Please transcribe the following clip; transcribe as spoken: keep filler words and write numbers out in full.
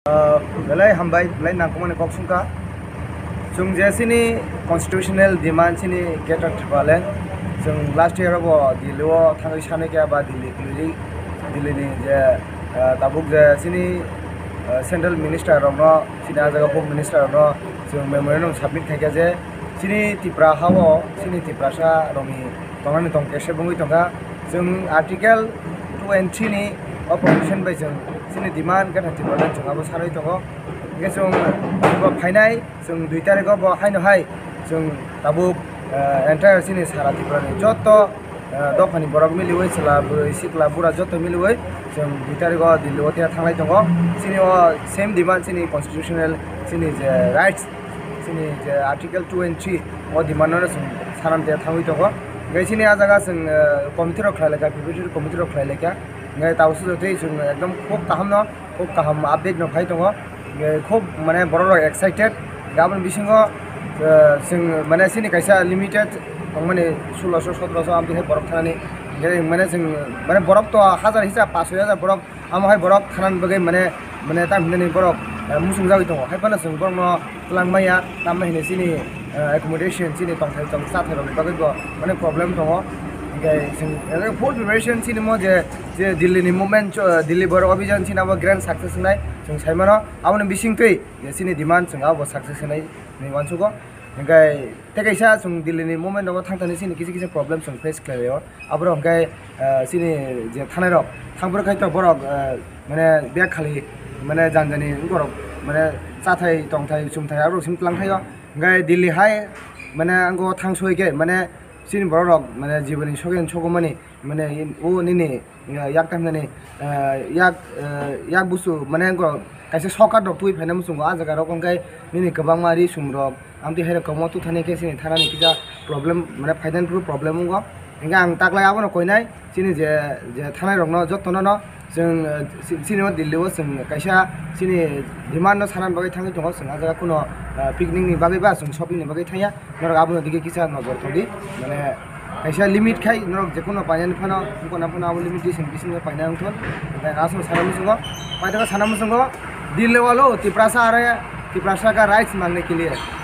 Ah, belai hambai, belai nangkukmani kok songkha. Chwng je chini constitutional demand chini Greater Tipraland, chwng last year bo Delhi o thangwi sanai kha ba Delhi kwlwi, Delhi ni je, ah, tabuk je chini, ah, central minister rokno, chini ah jaga home minister rokno chwng memorandum submit khaikha je chini Tipra ha o chini Tiprasa rokni tongnani tong kesa wngwi tongkha. Chwng Article two and three ni o provision bai chwng chini demand khe thang Tipra chwng abo sanwi tongo. Hingkhe chwng bo phainai chwng dui tarikh o bo haino hai chwng tabuk, eh, entire chini sara Tripura ni joto, eh, dophani borok miliwi chwla bwrwi sikla bura joto miliwi chwng dui tarikh o Delhi o thanglai tongo. Chini o same demand chini constitutional chini je rights chini je Article two and three o demand no chwng sanam de thangwi tongo. Hingkhe chini ah jaga chwng, eh, committee rok khlai laikha, preparatory committee rok khlai laikha. Hingkhe tabuk sujak tei chwng ekdom khub kaham no, khub kaham update no phai tongo. Hingkhe khub mane borok rok excited. Hingkhe aboni bisingo, eh, chwng mane chini kaisa limited tongmani sulosho sotrosho amtwi hai borok thanani. Hingkhe mane chwng mane borok to hajar hisa pash soi hajar borok. Amo hai borok thanani bagwi mane, mane tamo hinani borok, eh, muchungjagwi tongo. Hai phano chwng borokno twlang maya, tamni hwnwi chini, eh, accommodation, chini tongthai tong chathairokni bagwi bo mane problem tongo. Hingkhe chwng, eh, full preparation chini mo je, je Delhi ni movement, eh, Delhi Borok Abhijan chini abo grand success wngnai chwng sai mano. Aboni bisingtwi je chini demand chwng abo success wngnai hinwi uansugo. Hingkhe tei kaisa chwng Delhi ni movement rogo thang thani chini kisa kisa problem chwng face khlai laio. Aborok hwnkhe, eh, chini je thanai rok thangphuru khai to borok, eh, mane bek khali mane jani jani borok mane chathai tongthai chumthai aborok simi twlang thaio. Hwnkhe Delhi hai mane ango thang soi khe mane chini borok rok mane jiboni sogen sogomani mane o nini, eh, yak tam nani, eh, yak, eh, yak busu mane ango kaisa shortcut rok twi phaina muchungo ah jaga rok hwnkhe nini kwbangma ri sum rok. Amtwi hai rok kwbangma tubthani khe chini thanani kisa problem, mane financial problem wngo. Hingkhe ang taklai abono koinai chini je, je thanai rokno jotono no chwng, eh, chi-, chini o Delhi o chwng kaisa chini demand no sanani bagwi thangwi tongo. Chwng ah jaga kuno, eh, picnic ni bagwi ba chwng shopping ni bagwi thangya. Norok abono dige kisa nojor tongdi. Mane kaisa limit khai norok jekhuno painani phano, wngkona phano abo limitation bisingo paina wngthon. Hingkhe aswk sana muchungo, paithago sana muchungo, Delhi walo Tiprasa are, Tiprasa ka rights mangne ke liye.